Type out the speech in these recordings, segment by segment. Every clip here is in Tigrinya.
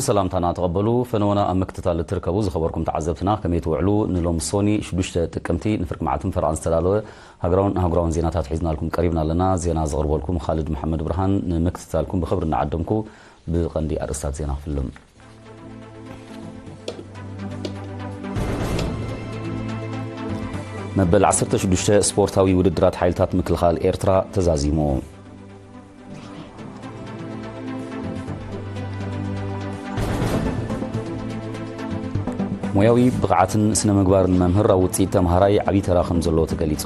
ሰላምታና ተቐበሉ። ፈነወና ኣብ ምክትታል እትርከቡ ዝኸበርኩም ተዓዘብትና ከመይ ትውዕሉ? ንሎም ሶኒ ሽዱሽተ ጥቅምቲ ንፍርቂ መዓልትን ፈረቓን ዝተዳለወ ሃገራውን ኣህጉራውን ዜናታት ሒዝናልኩም ቀሪብና ኣለና። ዜና ዘቕርበልኩም ኻልድ መሓመድ ብርሃን። ንምክትታልኩም ብኽብሪ እናዓደምኩ ብቐንዲ ኣርእስታት ዜና ክፍልም። መበል ዓሰርተ ሽዱሽተ ስፖርታዊ ውድድራት ሓይልታት ምክልኻል ኤርትራ ተዛዚሙ። ሞያዊ ብቕዓትን ስነ ምግባርን መምህር ኣብ ውፅኢት ተምሃራይ ዓብዪ ተራ ከም ዘለዎ ተገሊፁ።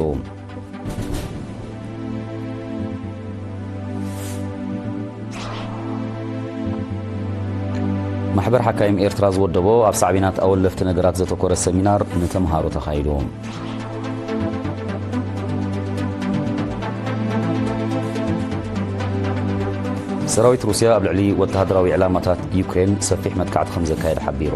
ማሕበር ሓካይም ኤርትራ ዝወደቦ ኣብ ሳዕቤናት ኣወለፍቲ ነገራት ዘተኮረ ሰሚናር ንተምሃሮ ተኻይዱ። ሰራዊት ሩስያ ኣብ ልዕሊ ወተሃደራዊ ዕላማታት ዩክሬን ሰፊሕ መጥቃዕቲ ከም ዘካየደ ሓቢሩ።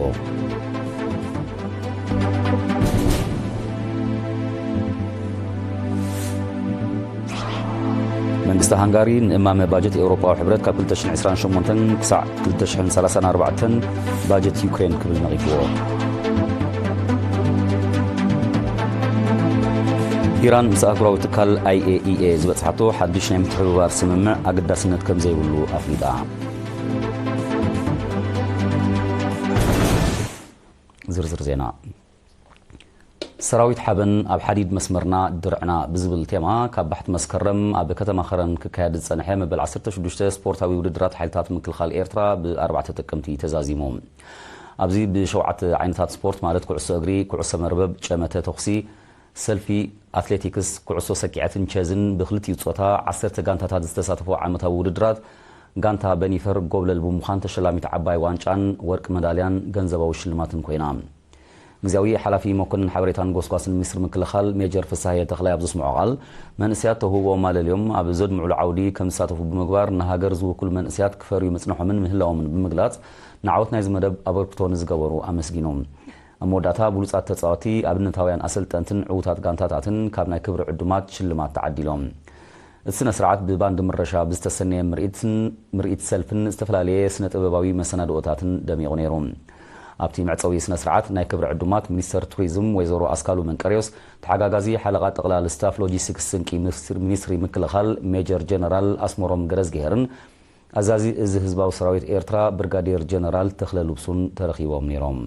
መንግስቲ ሃንጋሪ ንእማመ ባጀት ኤውሮጳዊ ሕብረት ካብ ክልተ ሽሕን ዕስራን ሸሞንተን ክሳዕ ክልተ ሽሕን ሰላሳን ኣርባዕተን ባጀት ዩክሬን ክብል ነቒፍዎ። ኢራን ምስ ኣህጉራዊ ትካል ኣይ ኤ ኢ ኤ ዝበጽሓቶ ሓድሽ ናይ ምትሕብባር ስምምዕ ኣገዳስነት ከም ዘይብሉ ኣፍሊጣ። ዝርዝር ዜና። ሰራዊት ሓበን ኣብ ሓዲድ መስመርና ድርዕና ብዝብል ቴማ ካብ ባሕቲ መስከረም ኣብ ከተማ ከረን ክካየድ ዝጸንሐ መበል ዓሰርተ ሽዱሽተ ስፖርታዊ ውድድራት ሓይልታት ምክልኻል ኤርትራ ብ ኣርባዕተ ጥቅምቲ ተዛዚሙ። ኣብዚ ብሸውዓተ ዓይነታት ስፖርት ማለት ኩዕሶ እግሪ፣ ኩዕሶ መርበብ፣ ጨመተ ተኹሲ፣ ሰልፊ፣ ኣትሌቲክስ፣ ኩዕሶ ሰኪዐትን ቸዝን ብክልቲኡ ጾታ ዓሰርተ ጋንታታት ዝተሳተፎ ዓመታዊ ውድድራት፣ ጋንታ በኒፈር ጎብለል ብምዃን ተሸላሚት ዓባይ ዋንጫን ወርቂ መዳልያን ገንዘባዊ ሽልማትን ኮይና። ግዜያዊ ሓላፊ መኮንን ሓበሬታን ጎስጓስን ሚኒስትሪ ምክልኻል ሜጀር ፍስሃየ ተኽላይ ኣብ ዘስምዖ ቃል፣ መንእሰያት ተውህቦኦም ኣለልዮም ኣብ ዘድምዑሉ ዓውዲ ከም ዝሳተፉ ብምግባር፣ ንሃገር ዝውክሉ መንእሰያት ክፈርዩ ምጽንሖምን ምህላዎምን ብምግላጽ፣ ንዓወት ናይዚ መደብ ኣበርክቶ ንዝገበሩ ኣመስጊኑ። ኣብ መወዳእታ፣ ብሉጻት ተጻወትቲ፣ ኣብነታውያን ኣሰልጠንትን ዕዉታት ጋንታታትን ካብ ናይ ክብሪ ዕዱማት ሽልማት ተዓዲሎም። እቲ ስነ ስርዓት ብባንድ ምረሻ ብዝተሰነየ ምርኢትን ምርኢት ሰልፍን ዝተፈላለየ ስነ ጥበባዊ መሰናድኦታትን ደሚቑ ነይሩ። ኣብቲ መዕጸዊ ስነ ስርዓት ናይ ክብሪ ዕዱማት ሚኒስተር ቱሪዝም ወይዘሮ ኣስካሉ መንቀርዮስ፣ ተሓጋጋዚ ሓለቓ ጠቕላሊ ስታፍ ሎጂስቲክስ ስንቂ ሚኒስትሪ፣ ሚኒስትሪ ምክልኻል ሜጀር ጀነራል ኣስመሮም ገረዝግሄርን ኣዛዚ እዚ ህዝባዊ ሰራዊት ኤርትራ ብርጋዴር ጀነራል ተኽለ ልብሱን ተረኺቦም ነይሮም።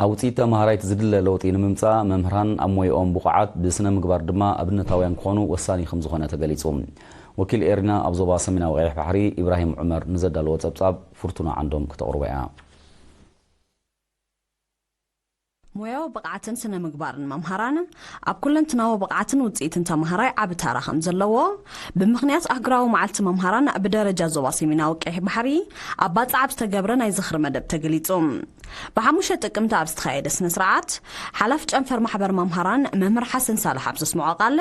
ኣብ ውፅኢት ተምሃራይት ዝድለ ለውጢ ንምምፃእ መምህራን ኣብ ሞይኦም ብቑዓት ብስነ ምግባር ድማ ኣብነታውያን ክኾኑ ወሳኒ ከም ዝኾነ ተገሊፁ። ወኪል ኤሪና ኣብ ዞባ ሰሜናዊ ቀይሕ ባሕሪ ኢብራሂም ዑመር ንዘዳለዎ ፀብፃብ ፍርቱና ዓንዶም ክተቕርቦ እያ። ሞያዊ ብቕዓትን ስነ ምግባርን መምሃራን ኣብ ኩለንትናዊ ብቕዓትን ውፅኢትን ተምሃራይ ዓቢ ታራ ከም ዘለዎ ብምኽንያት ኣህጉራዊ መዓልቲ መምሃራን ብደረጃ ዞባ ሰሜናዊ ቀይሕ ባሕሪ ኣብ ባጽዕ ኣብ ዝተገብረ ናይ ዝኽሪ መደብ ተገሊጹ። ብሓሙሽተ ጥቅምቲ ኣብ ዝተኻየደ ስነ ስርዓት ሓላፊ ጨንፈር ማሕበር መምሃራን መምህር ሓሰን ሳልሕ ኣብ ዘስምዖ ቃል፣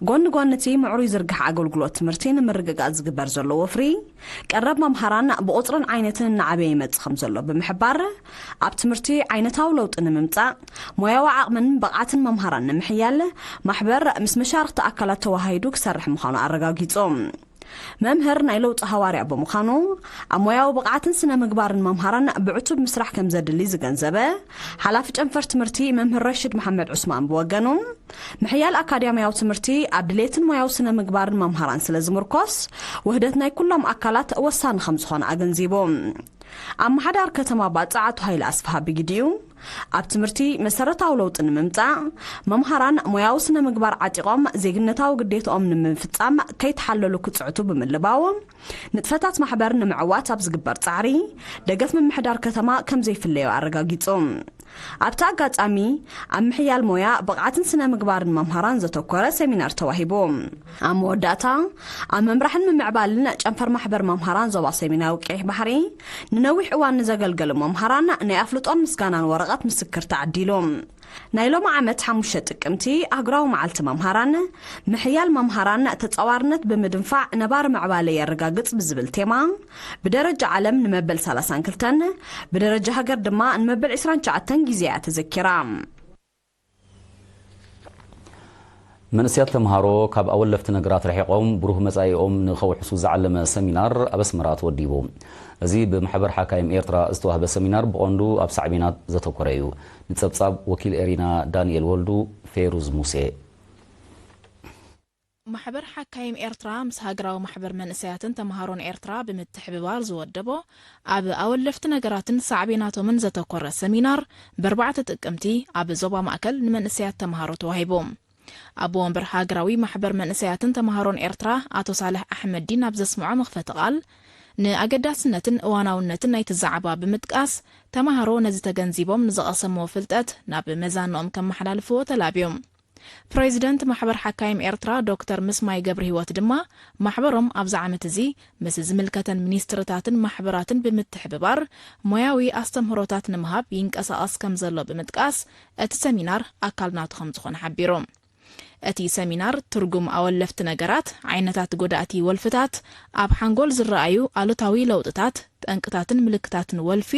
ጎኒ ጎኒ እቲ ምዕሩይ ዝርግሐ ኣገልግሎት ትምህርቲ ንምርግጋጽ ዝግበር ዘሎ ወፍሪ ቀረብ መምሃራን ብቑጽርን ዓይነትን እናዓበየ ይመጽእ ከም ዘሎ ብምሕባር፣ ኣብ ትምህርቲ ዓይነታዊ ለውጢ ንምምጻእ፣ ሞያዊ ዓቕምን ብቕዓትን መምሃራን ንምሕያል፣ ማሕበር ምስ መሻርኽቲ ኣካላት ተዋሃሂዱ ክሰርሕ ምዃኑ ኣረጋጊጹ። መምህር ናይ ለውጢ ሃዋርያ ብምዃኑ፣ ኣብ ሞያዊ ብቕዓትን ስነ ምግባርን መምሃራን ብዕቱብ ምስራሕ ከም ዘድሊ ዝገንዘበ ሓላፊ ጨንፈር ትምህርቲ መምህር ረሽድ መሓመድ ዑስማን ብወገኑ፣ ምሕያል ኣካዳሚያዊ ትምህርቲ ኣብ ድሌትን ሞያዊ ስነ ምግባርን መምሃራን ስለ ዝምርኮስ፣ ውህደት ናይ ኩሎም ኣካላት ወሳኒ ከም ዝኾነ ኣገንዚቡ። ኣመሓዳሪ ከተማ ባጽዕ ኣቶ ሃይለ ኣስፍሃ ብግዲኡ፣ ኣብ ትምህርቲ መሰረታዊ ለውጢ ንምምጻእ፣ መምሃራን ሞያዊ ስነ ምግባር ዓጢቖም ዜግነታዊ ግዴትኦም ንምፍጻም ከይተሓለሉ ክጽዕቱ ብምልባው፣ ንጥፈታት ማሕበር ንምዕዋት ኣብ ዝግበር ጻዕሪ ደገፍ ምምሕዳር ከተማ ከም ዘይፍለዮ ኣረጋጊጹ። ኣብቲ ኣጋጣሚ፣ ኣብ ምሕያል ሞያ ብቕዓትን ስነ ምግባርን መምሃራን ዘተኮረ ሰሚናር ተዋሂቡ። ኣብ መወዳእታ፣ ኣብ ምምራሕን ምምዕባልን ጨንፈር ማሕበር መምሃራን ዞባ ሰሜናዊ ቀይሕ ባሕሪ ንነዊሕ እዋን ንዘገልገሉ መምሃራን ናይ ኣፍልጦን ምስጋናን ወረቐት ምስክር ተዓዲሉ። ናይ ሎሚ ዓመት ሓሙሽተ ጥቅምቲ ኣህጉራዊ መዓልቲ መምሃራን፣ ምሕያል መምሃራን ተጻዋርነት ብምድንፋዕ ነባሪ ምዕባለ የረጋግጽ ብዝብል ቴማ፣ ብደረጃ ዓለም ንመበል ሰላሳን ክልተን፣ ብደረጃ ሃገር ድማ ንመበል ዕስራን ትሽዓተን ግዜ እያ ተዘኪራ። መንእሰያት ተምሃሮ ካብ ኣወለፍቲ ነገራት ርሒቖም ብሩህ መጻኢኦም ንኸውሕሱ ዝዓለመ ሰሚናር ኣብ ኣስመራ ተወዲቡ። እዚ ብማሕበር ሓካይም ኤርትራ ዝተዋህበ ሰሚናር ብቐንዱ ኣብ ሳዕቤናት ዘተኮረ እዩ። ንጸብጻብ ወኪል ኤሪና ዳንኤል ወልዱ፣ ፌሩዝ ሙሴ። ማሕበር ሓካይም ኤርትራ ምስ ሃገራዊ ማሕበር መንእሰያትን ተምሃሮን ኤርትራ ብምትሕብባር ዝወደቦ ኣብ ኣወለፍቲ ነገራትን ሳዕቤናቶምን ዘተኮረ ሰሚናር ብ4 ጥቅምቲ ኣብ ዞባ ማእከል ንመንእሰያት ተምሃሮ ተዋሂቡ። ኣቦ ወንበር ሃገራዊ ማሕበር መንእሰያትን ተምሃሮን ኤርትራ ኣቶ ሳልሕ ኣሕመዲን ኣብ ዘስምዖ መኽፈቲ ቃል፣ ንኣገዳስነትን እዋናውነትን ናይቲ ዛዕባ ብምጥቃስ፣ ተምሃሮ ነዚ ተገንዚቦም ንዝቐሰምዎ ፍልጠት ናብ መዛንኦም ከመሓላልፍዎ ተላብዮም። ፕሬዚደንት ማሕበር ሓካይም ኤርትራ ዶክተር ምስማይ ገብረሂወት ድማ፣ ማሕበሮም ኣብዚ ዓመት እዚ ምስ ዝምልከተን ሚኒስትርታትን ማሕበራትን ብምትሕብባር ሞያዊ ኣስተምህሮታት ንምሃብ ይንቀሳቐስ ከም ዘሎ ብምጥቃስ፣ እቲ ሰሚናር ኣካል ናቱ ከም ዝኾነ ሓቢሩ። እቲ ሰሚናር ትርጉም ኣወለፍቲ ነገራት፣ ዓይነታት ጎዳእቲ ወልፍታት፣ ኣብ ሓንጎል ዝረኣዩ ኣሉታዊ ለውጥታት፣ ጠንቅታትን ምልክታትን ወልፊ፣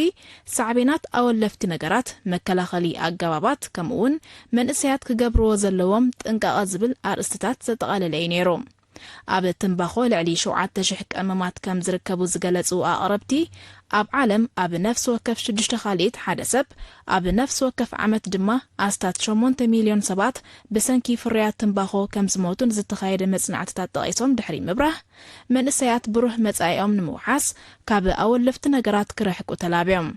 ሳዕቤናት ኣወለፍቲ ነገራት፣ መከላኸሊ ኣገባባት፣ ከምኡውን መንእሰያት ክገብርዎ ዘለዎም ጥንቃቐ ዝብል ኣርእስትታት ዘጠቓለለ እዩ ነይሩ። ኣብ ትምባኾ ልዕሊ ሸውዓተ ሽሕ ቀመማት ከም ዝርከቡ ዝገለጹ ኣቕረብቲ፣ ኣብ ዓለም ኣብ ነፍሲ ወከፍ ሽዱሽተ ካልኢት ሓደ ሰብ፣ ኣብ ነፍሲ ወከፍ ዓመት ድማ ኣስታት ሸሞንተ ሚልዮን ሰባት ብሰንኪ ፍርያት ትምባኾ ከም ዝሞቱ ንዝተኻየደ መጽናዕትታት ጠቒሶም ድሕሪ ምብራህ፣ መንእሰያት ብሩህ መጻኢኦም ንምውሓስ ካብ ኣወለፍቲ ነገራት ክርሕቁ ተላብዮም።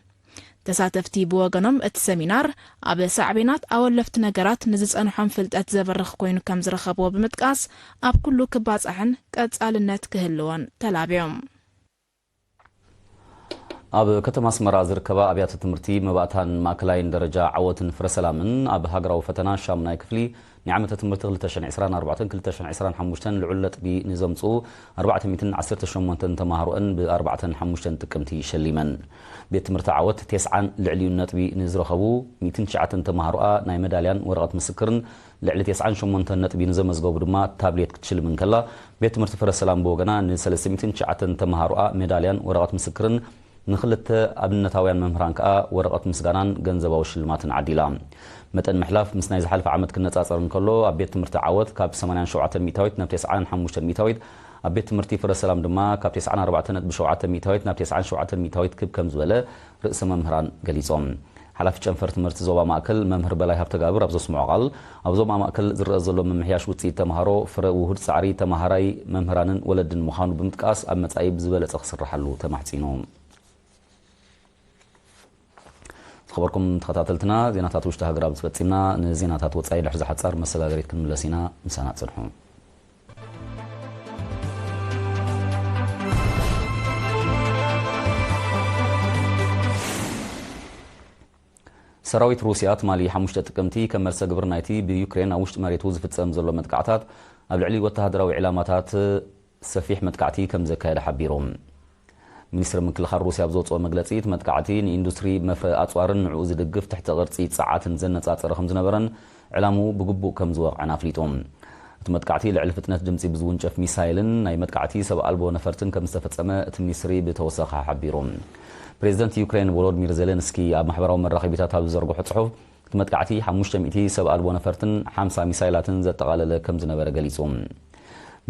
ተሳተፍቲ ብወገኖም፣ እቲ ሰሚናር ኣብ ሳዕቤናት ኣወለፍቲ ነገራት ንዝጸንሖም ፍልጠት ዘበርኽ ኮይኑ ከም ዝረኸብዎ ብምጥቃስ፣ ኣብ ኩሉ ክባጻሕን ቀጻልነት ክህልዎን ተላብዮም። ኣብ ከተማ ኣስመራ ዝርከባ ኣብያተ ትምህርቲ መባእታን ማእከላይን ደረጃ ዓወትን ፍረ ሰላምን ኣብ ሃገራዊ ፈተና ሻምናይ ክፍሊ ናይ ዓመተ ትምህርቲ ክልተ ሽሕን ዕስራን ኣርባዕተን ክልተ ሽሕን ዕስራን ሓሙሽተን ልዑል ነጥቢ ንዘምጽኡ ኣርባዕተ ሚእትን ዓሰርተ ሸሞንተን ተማሃሮኣን ብ ኣርባዕተን ሓሙሽተን ጥቅምቲ ሸሊመን። ቤት ትምህርቲ ዓወት ተስዓን ልዕሊኡን ነጥቢ ንዝረኸቡ ሚእትን ትሽዓተን ተማሃሮኣ ናይ መዳልያን ወረቐት ምስክርን፣ ልዕሊ ተስዓን ሸሞንተን ነጥቢ ንዘመዝገቡ ድማ ታብሌት ክትሽልም እንከላ፣ ቤት ትምህርቲ ፍረ ሰላም ብወገና ንሰለስተ ሚእትን ትሽዓተን ተማሃሮኣ ሜዳልያን ወረቐት ምስክርን፣ ንክልተ ኣብነታውያን መምህራን ከኣ ወረቐት ምስጋናን ገንዘባዊ ሽልማትን ዓዲላ። መጠን ምሕላፍ ምስ ናይ ዝሓለፈ ዓመት ክነጻጸር እንከሎ፣ ኣብ ቤት ትምህርቲ ዓወት ካብ ሰማንያን ሸውዓተን ሚእታዊት ናብ ተስዓን ሓሙሽተን ሚእታዊት፣ ኣብ ቤት ትምህርቲ ፍረ ሰላም ድማ ካብ ተስዓን ኣርባዕተን ነጥቢ ሸውዓተ ሚእታዊት ናብ ተስዓን ሸውዓተን ሚእታዊት ክብ ከም ዝበለ ርእሰ መምህራን ገሊጾም። ሓላፊ ጨንፈር ትምህርቲ ዞባ ማእከል መምህር በላይ ሃብተጋብር ኣብ ዘስምዖ ቃል፣ ኣብ ዞባ ማእከል ዝረኣ ዘሎ ምምሕያሽ ውጽኢት ተምሃሮ ፍረ ውሁድ ጻዕሪ ተምሃራይ፣ መምህራንን ወለድን ምዃኑ ብምጥቃስ፣ ኣብ መጻኢ ብዝበለጸ ክስርሓሉ ተማሕጺኑ። ዝኸበርኩም ተኸታተልትና፣ ዜናታት ውሽጢ ሃገር ኣብዚ ፈጺምና። ንዜናታት ወጻኢ ድሕሪ ዝሓጻር መሰጋገሪት ክንምለስ ኢና። ምሳና ጽንሑ። ሰራዊት ሩስያ ትማሊ ሓሙሽተ ጥቅምቲ ከም መልሰ ግብሪ ናይቲ ብዩክሬን ኣብ ውሽጢ መሬቱ ዝፍጸም ዘሎ መጥቃዕታት፣ ኣብ ልዕሊ ወተሃደራዊ ዕላማታት ሰፊሕ መጥቃዕቲ ከም ዘካየደ ሓቢሩ። ሚኒስትሪ ምክልኻል ሩስያ ኣብ ዘውጽኦ መግለጺ፣ እቲ መጥቃዕቲ ንኢንዱስትሪ መፍረ ኣጽዋርን ንዕኡ ዝድግፍ ትሕተ ቅርጺ ጸዓትን ዘነጻጸረ ከም ዝነበረን፣ ዕላምኡ ብግቡእ ከም ዝወቕዐን ኣፍሊጡ። እቲ መጥቃዕቲ ልዕሊ ፍጥነት ድምጺ ብዝውንጨፍ ሚሳይልን ናይ መጥቃዕቲ ሰብ ኣልቦ ነፈርትን ከም ዝተፈጸመ እቲ ሚኒስትሪ ብተወሳኺ ሓቢሩ። ፕሬዚደንት ዩክሬን ቮሎዲሚር ዜሌንስኪ ኣብ ማሕበራዊ መራኸቢታት ኣብ ዝዘርግሖ ጽሑፍ፣ እቲ መጥቃዕቲ ሓሙሽተ ሚእቲ ሰብ ኣልቦ ነፈርትን ሓምሳ ሚሳይላትን ዘጠቓለለ ከም ዝነበረ ገሊጹ።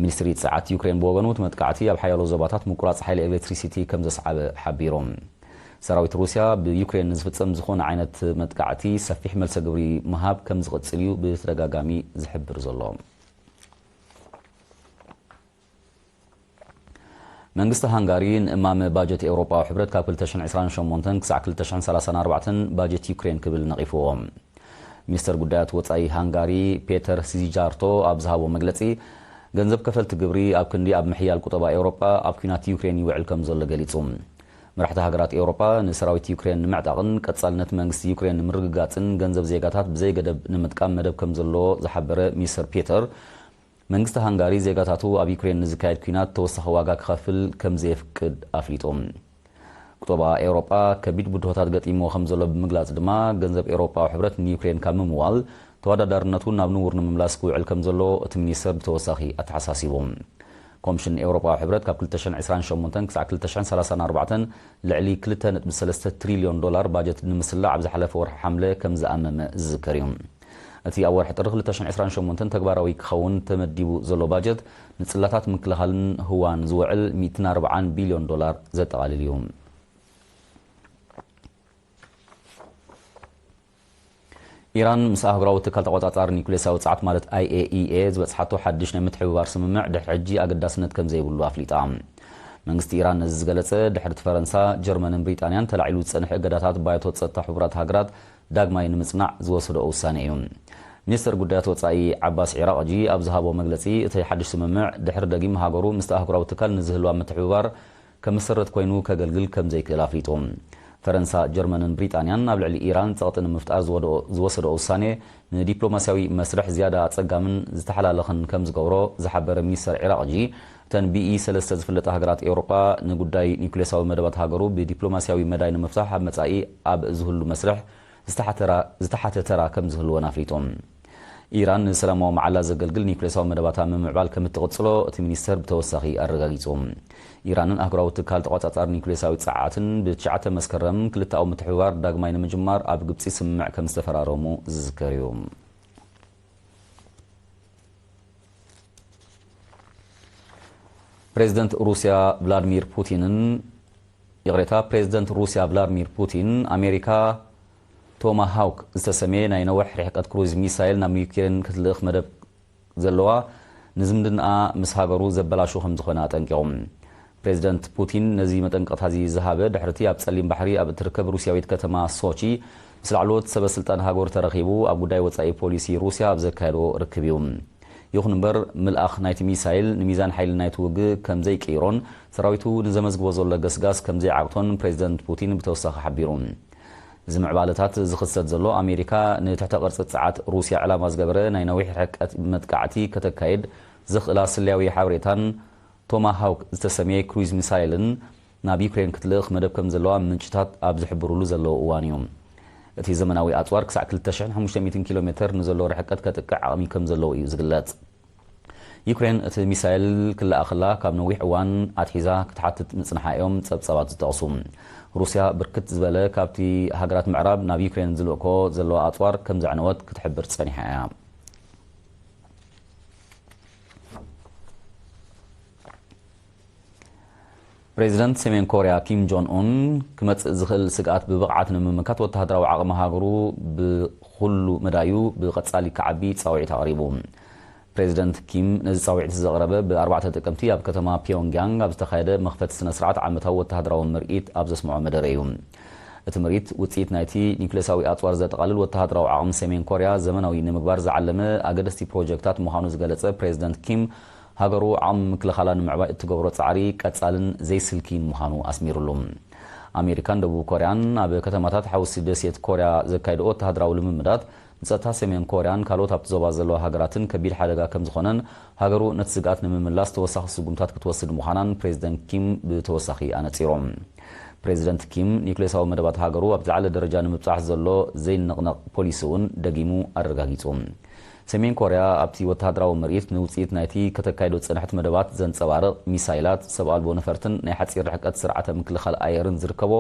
ሚኒስትሪ ጸዓት ዩክሬን ብወገኑ፣ እቲ መጥቃዕቲ ኣብ ሓያሎ ዞባታት ምቁራጽ ሓይሊ ኤሌክትሪሲቲ ከም ዘስዓበ ሓቢሩ። ሰራዊት ሩስያ ብዩክሬን ንዝፍጸም ዝኾነ ዓይነት መጥቃዕቲ ሰፊሕ መልሰ ግብሪ ምሃብ ከም ዝቕጽል እዩ ብተደጋጋሚ ዝሕብር ዘሎ። መንግስቲ ሃንጋሪ ንእማመ ባጀት ኤውሮጳዊ ሕብረት ካብ ክልተ ሽሕን ዕስራን ሸሞንተን ክሳዕ ክልተ ሽሕን ሰላሳን ኣርባዕተን ባጀት ዩክሬን ክብል ነቒፍዎ። ሚኒስተር ጉዳያት ወጻኢ ሃንጋሪ ፔተር ሲዚጃርቶ ኣብ ዝሃቦ መግለጺ፣ ገንዘብ ከፈልቲ ግብሪ ኣብ ክንዲ ኣብ ምሕያል ቁጠባ ኤውሮጳ ኣብ ኲናት ዩክሬን ይውዕል ከም ዘሎ ገሊጹ። መራሕቲ ሃገራት ኤውሮጳ ንሰራዊት ዩክሬን ንምዕጣቕን ቀጻልነት መንግስቲ ዩክሬን ንምርግጋጽን ገንዘብ ዜጋታት ብዘይገደብ ንምጥቃም መደብ ከም ዘሎ ዝሓበረ ሚኒስተር ፒተር፣ መንግስቲ ሃንጋሪ ዜጋታቱ ኣብ ዩክሬን ንዝካየድ ኲናት ተወሳኺ ዋጋ ክኸፍል ከም ዘየፍቅድ ኣፍሊጡ። ቁጠባ ኤውሮጳ ከቢድ ብድሆታት ገጢምዎ ከም ዘሎ ብምግላጽ ድማ፣ ገንዘብ ኤውሮጳዊ ሕብረት ንዩክሬን ካብ ምምዋል፣ ተወዳዳርነቱ ናብ ንቡር ንምምላስ ክውዕል ከም ዘሎ እቲ ሚኒስተር ብተወሳኺ ኣተሓሳሲቡ። ኮምሽን ኤውሮጳዊ ሕብረት ካብ ክልተ ሽሕን ዕስራን ሸሞንተን ክሳዕ ክልተ ሽሕን ሰላሳን ኣርባዕተን ልዕሊ ክልተ ነጥቢ ሰለስተ ትሪልዮን ዶላር ባጀት ንምስላዕ ኣብ ዝሓለፈ ወርሒ ሓምለ ከም ዝኣመመ ዝዝከር እዩ። እቲ ኣብ ወርሒ ጥሪ ክልተ ሽሕን ዕስራን ሸሞንተን ተግባራዊ ክኸውን ተመዲቡ ዘሎ ባጀት፣ ንጽላታት ምክልኻልን ህዋን ዝውዕል ሚእትን ኣርባዓን ቢልዮን ዶላር ዘጠቓልል እዩ። ኢራን ምስ ኣህጉራዊ ትካል ተቖጻጻሪ ኒውክሌሳዊ ጸዓት ማለት ኣይ ኤ ኢ ኤ ዝበጽሓቶ ሓድሽ ናይ ምትሕብባር ስምምዕ ድሕሪ ሕጂ ኣገዳስነት ከም ዘይብሉ ኣፍሊጣ። መንግስቲ ኢራን ነዚ ዝገለጸ ድሕሪ እቲ ፈረንሳ፣ ጀርመንን ብሪጣንያን ተላዒሉ ዝጸንሐ እገዳታት ባይቶ ጸጥታ ሕቡራት ሃገራት ዳግማይ ንምጽናዕ ዝወሰዶ ውሳነ እዩ። ሚኒስተር ጉዳያት ወጻኢ ዓባስ ዒራቕጂ ኣብ ዝሃቦ መግለጺ፣ እቲ ሓድሽ ስምምዕ ድሕሪ ደጊም ሃገሩ ምስቲ ኣህጉራዊ ትካል ንዝህልዋ ምትሕብባር ከምሰረት ኮይኑ ከገልግል ከም ዘይክእል ኣፍሊጡ። ፈረንሳ፣ ጀርመንን ብሪጣንያን ኣብ ልዕሊ ኢራን ጸቕጢ ንምፍጣር ዝወደኦ-፣ ዝወሰደኦ ውሳኔ ንዲፕሎማስያዊ መስርሕ ዝያዳ ኣጸጋምን ዝተሓላለኸን ከም ዝገብሮ ዝሓበረ ሚኒስተር ዒራቕጂ፣ እተን ብኢ ሰለስተ ዝፍለጣ ሃገራት ኤውሮጳ ንጉዳይ ኒውክሌሳዊ መደባት ሃገሩ ብዲፕሎማስያዊ መዳይ ንምፍታሕ ኣብ መጻኢ ኣብ ዝህሉ መስርሕ ዝተሓተራ-፣ ዝተሓተ ተራ ከም ዝህልወን ኣፍሊጡ። ኢራን ንሰላማዊ መዓላ ዘገልግል ኒውክሌሳዊ መደባታ ምምዕባል ከም እትቕጽሎ እቲ ሚኒስተር ብተወሳኺ ኣረጋጊጹ። ኢራንን ኣህጉራዊ ትካል ተቖጻጻሪ ኒውክሌሳዊ ጸዓትን ብትሽዓተ መስከረም ክልተኣዊ ምትሕብባር ዳግማይ ንምጅማር ኣብ ግብጺ ስምምዕ ከም ዝተፈራረሙ ዝዝከር እዩ። ፕሬዚደንት ሩስያ ቭላድሚር ፑቲንን፣ ይቕሬታ፣ ፕሬዚደንት ሩስያ ቭላድሚር ፑቲን፣ ኣሜሪካ ቶማሃውክ ዝተሰምየ ናይ ነዊሕ ርሕቀት ክሩዝ ሚሳይል ናብ ዩክሬን ክትልእኽ መደብ ዘለዋ፣ ንዝምድናኣ ምስ ሃገሩ ዘበላሹ ከም ዝኾነ ኣጠንቂቑ። ፕሬዚደንት ፑቲን ነዚ መጠንቀቕታ እዚ ዝሃበ ድሕርቲ ኣብ ጸሊም ባሕሪ ኣብ እትርከብ ሩስያዊት ከተማ ሶቺ ምስ ላዕለዎት ሰበ ስልጣን ሃገሩ ተረኺቡ ኣብ ጉዳይ ወጻኢ ፖሊሲ ሩስያ ኣብ ዘካየዶ ርክብ እዩ። ይኹን እምበር፣ ምልኣኽ ናይቲ ሚሳይል ንሚዛን ሓይሊ ናይቲ ውግእ ከም ዘይቅይሮን ሰራዊቱ ንዘመዝግቦ ዘሎ ገስጋስ ከም ዘይዓግቶን ፕሬዚደንት ፑቲን ብተወሳኺ ሓቢሩ። እዚ ምዕባለታት ዝኽሰት ዘሎ፣ ኣሜሪካ ንትሕተ ቅርጺ ጸዓት ሩስያ ዕላማ ዝገበረ ናይ ነዊሕ ርሕቀት መጥቃዕቲ ከተካይድ ዘኽእላ ስለያዊ ሓበሬታን ቶማሃውክ ዝተሰምየ ክሩዝ ሚሳይልን ናብ ዩክሬን ክትልእኽ መደብ ከም ዘለዋ ምንጭታት ኣብ ዝሕብሩሉ ዘለዉ እዋን እዩ። እቲ ዘመናዊ ኣጽዋር ክሳዕ ክልተ ሽሕን ሓሙሽተ ሚእትን ኪሎ ሜተር ንዘሎ ርሕቀት ከጥቅዕ ዓቕሚ ከም ዘለዎ እዩ ዝግለጽ። ዩክሬን እቲ ሚሳይል ክለኣኸላ ካብ ነዊሕ እዋን ኣትሒዛ ክትሓትት ምጽንሓ እዮም ጸብጻባት ዝጠቕሱ። ሩስያ ብርክት ዝበለ ካብቲ ሃገራት ምዕራብ ናብ ዩክሬን ዝልእኮ ዘለዋ ኣጽዋር ከም ዘዕነወት ክትሕብር ጸኒሓ እያ። ፕሬዚደንት ሰሜን ኮርያ ኪም ጆን ኡን፣ ክመጽእ ዝኽእል ስግኣት ብብቕዓት ንምምካት ወተሃደራዊ ዓቕሚ ሃገሩ ብኹሉ መዳዩ ብቐጻሊ ክዓቢ ጻውዒት ኣቕሪቡ። ፕሬዚደንት ኪም ነዚ ጻውዒት ዘቕረበ ብ ኣርባዕተ ጥቅምቲ ኣብ ከተማ ፒዮንግያንግ ኣብ ዝተኻየደ መኽፈቲ ስነ ስርዓት ዓመታዊ ወተሃደራዊ ምርኢት ኣብ ዘስምዖ መደረ እዩ። እቲ ምርኢት ውጽኢት ናይቲ ኒውክሌሳዊ ኣጽዋር ዘጠቓልል ወተሃደራዊ ዓቕሚ ሰሜን ኮርያ ዘመናዊ ንምግባር ዝዓለመ ኣገደስቲ ፕሮጀክታት ምዃኑ ዝገለጸ ፕሬዚደንት ኪም፣ ሃገሩ ዓቕሚ ምክልኻላ ንምዕባይ እትገብሮ ጻዕሪ ቀጻልን ዘይስልክይን ምዃኑ ኣስሚሩሉ። ኣሜሪካን ደቡብ ኮርያን ኣብ ከተማታት ሓውሲ ደሴት ኮርያ ዘካይድኦ ወተሃደራዊ ልምምዳት፣ ንጸጥታ ሰሜን ኮርያን ካልኦት ኣብቲ ዞባ ዘለዋ ሃገራትን ከቢድ ሓደጋ ከም ዝኾነን፣ ሃገሩ ነቲ ስግኣት ንምምላስ ተወሳኺ ስጉምታት ክትወስድ ምዃናን ፕሬዚደንት ኪም ብተወሳኺ ኣነጺሮም። ፕሬዚደንት ኪም፣ ኒውክሌሳዊ መደባት ሃገሩ ኣብ ዝለዓለ ደረጃ ንምብጻሕ ዘሎ ዘይንቕነቕ ፖሊሲ እውን ደጊሙ ኣረጋጊጹ። ሰሜን ኮርያ ኣብቲ ወተሃደራዊ ምርኢት ንውጽኢት ናይቲ ከተካይዶ ዝጸንሐት መደባት ዘንጸባርቕ ሚሳይላት፣ ሰብ ኣልቦ ነፈርትን ናይ ሓጺር ርሕቀት ስርዓተ ምክልኻል ኣየርን ዝርከቦ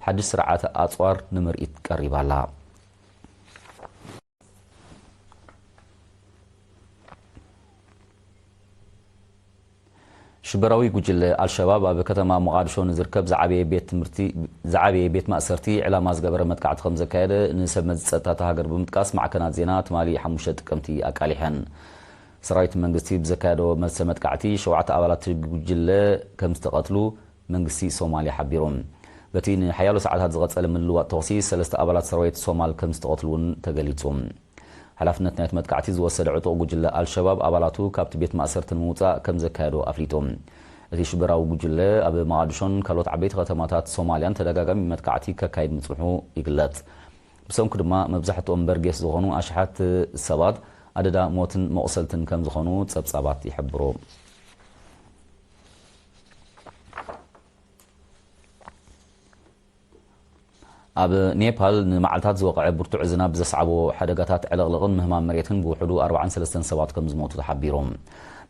ሓድሽ ስርዓተ ኣጽዋር ንምርኢት ቀሪባ ኣላ። ሽበራዊ ጉጅለ ኣልሸባብ ኣብ ከተማ ሞቓድሾ ንዝርከብ ዝዓበየ ቤት ትምህርቲ፣ ዝዓበየ ቤት ማእሰርቲ ዕላማ ዝገበረ መጥቃዕቲ ከም ዘካየደ ንሰብ መዚ ጸጥታ እታ ሃገር ብምጥቃስ ማዕከናት ዜና ትማሊ ሓሙሽተ ጥቅምቲ ኣቃሊሐን። ሰራዊት መንግስቲ ብዘካየዶ መልሰ መጥቃዕቲ ሸውዓተ ኣባላት እቲ ጉጅለ ከም ዝተቐትሉ መንግስቲ ሶማልያ ሓቢሩ። በቲ ንሓያሎ ሰዓታት ዝቐጸለ ምልውዋጥ ተኹሲ ሰለስተ ኣባላት ሰራዊት ሶማል ከም ዝተቐትሉ እውን ተገሊጹ። ሓላፍነት ናይቲ መጥቃዕቲ ዝወሰደ ዕጡቕ ጉጅለ ኣልሸባብ ኣባላቱ ካብቲ ቤት ማእሰርቲ ንምውጻእ ከም ዘካየዶ ኣፍሊጡ። እቲ ሽበራዊ ጉጅለ ኣብ መቓድሾን ካልኦት ዓበይቲ ከተማታት ሶማልያን ተደጋጋሚ መጥቃዕቲ ከካይድ ምጽንሑ ይግለጽ። ብሰንኩ ድማ መብዛሕትኦም በርጌስ ዝኾኑ ኣሽሓት ሰባት ኣደዳ ሞትን መቑሰልትን ከም ዝኾኑ ጸብጻባት ይሕብሩ። ኣብ ኔፓል ንመዓልታት ዝወቕዐ ብርቱዕ ዝናብ ዘስዓቦ ሓደጋታት ዕልቕልቕን ምህማም መሬትን ብውሕዱ ኣርባዓን ሰለስተን ሰባት ከም ዝሞቱ ተሓቢሩ።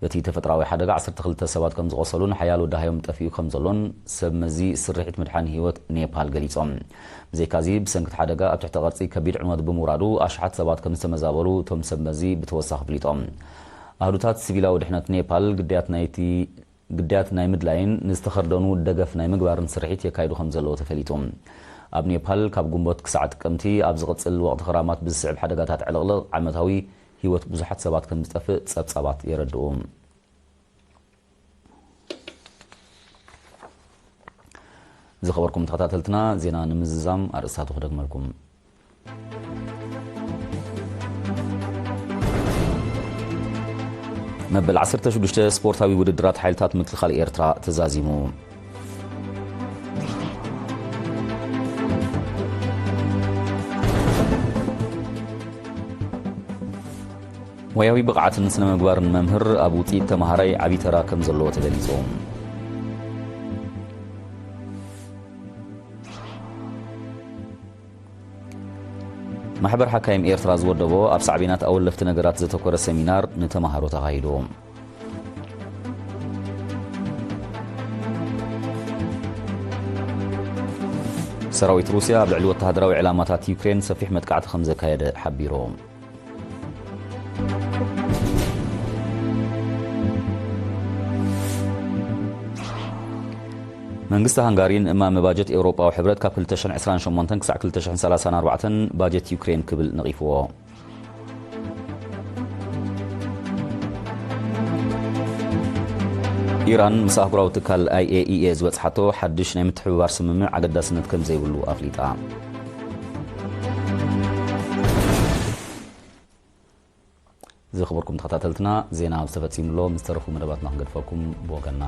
በቲ ተፈጥራዊ ሓደጋ ዓሰርተ ክልተ ሰባት ከም ዝቖሰሉን ሓያሎ ደሃዮም ጠፊኡ ከም ዘሎን ሰብ መዚ ስርሒት ምድሓን ህይወት ኔፓል ገሊጾም። ብዘይካዚ፣ ብሰንኪ እቲ ሓደጋ ኣብ ትሕቲ ቅርጺ ከቢድ ዕንወት ብምውራዱ ኣሽሓት ሰባት ከም ዝተመዛበሉ እቶም ሰብ መዚ ብተወሳኺ ኣፍሊጦም። ኣህዱታት ሲቪላዊ ድሕነት ኔፓል ግዳያት ናይቲ ግዳያት ናይ ምድላይን ንዝተኸርደኑ ደገፍ ናይ ምግባርን ስርሒት የካይዱ ከም ዘለዉ ተፈሊጡ። ኣብ ኔፓል ካብ ግንቦት ክሳዕ ጥቅምቲ ኣብ ዝቕጽል ወቕቲ ክራማት ብዝስዕብ ሓደጋታት ዕልቕልቕ ዓመታዊ ህይወት ብዙሓት ሰባት ከም ዝጠፍእ ጸብጻባት የረድኡ። ዝኸበርኩም ተኸታተልትና፣ ዜና ንምዝዛም ኣርእስታቱ ክደግመልኩም። መበል ዓሰርተ ሽዱሽተ ስፖርታዊ ውድድራት ሓይልታት ምክልኻል ኤርትራ ተዛዚሙ። ሞያዊ ብቕዓትን ስነ ምግባርን መምህር ኣብ ውፅኢት ተምሃራይ ዓብዪ ተራ ከም ዘለዎ ተገሊጹ። ማሕበር ሓካይም ኤርትራ ዝወደቦ ኣብ ሳዕቤናት ኣወለፍቲ ነገራት ዘተኮረ ሰሚናር ንተምሃሮ ተኻሂዱ። ሰራዊት ሩስያ ኣብ ልዕሊ ወተሃደራዊ ዕላማታት ዩክሬን ሰፊሕ መጥቃዕቲ ከም ዘካየደ ሓቢሩ። መንግስቲ ሃንጋሪ ንእማመ ባጀት ኤውሮጳዊ ሕብረት ካብ ክልተ ሽሕን ዕስራን ሸሞንተን ክሳዕ ክልተ ሽሕን ሰላሳን ኣርባዕተን ባጀት ዩክሬን ክብል ነቒፍዎ። ኢራን ምስ ኣህጉራዊ ትካል ኣይ ኤ ኢ ኤ ዝበጽሓቶ ሓድሽ ናይ ምትሕብባር ስምምዕ ኣገዳስነት ከም ዘይብሉ ኣፍሊጣ። ዝኽብርኩም ተኸታተልትና፣ ዜና ኣብዚ ተፈጺሙ ኣሎ። ምስ ተረፉ መደባትና ክንገድፈኩም ብወገንና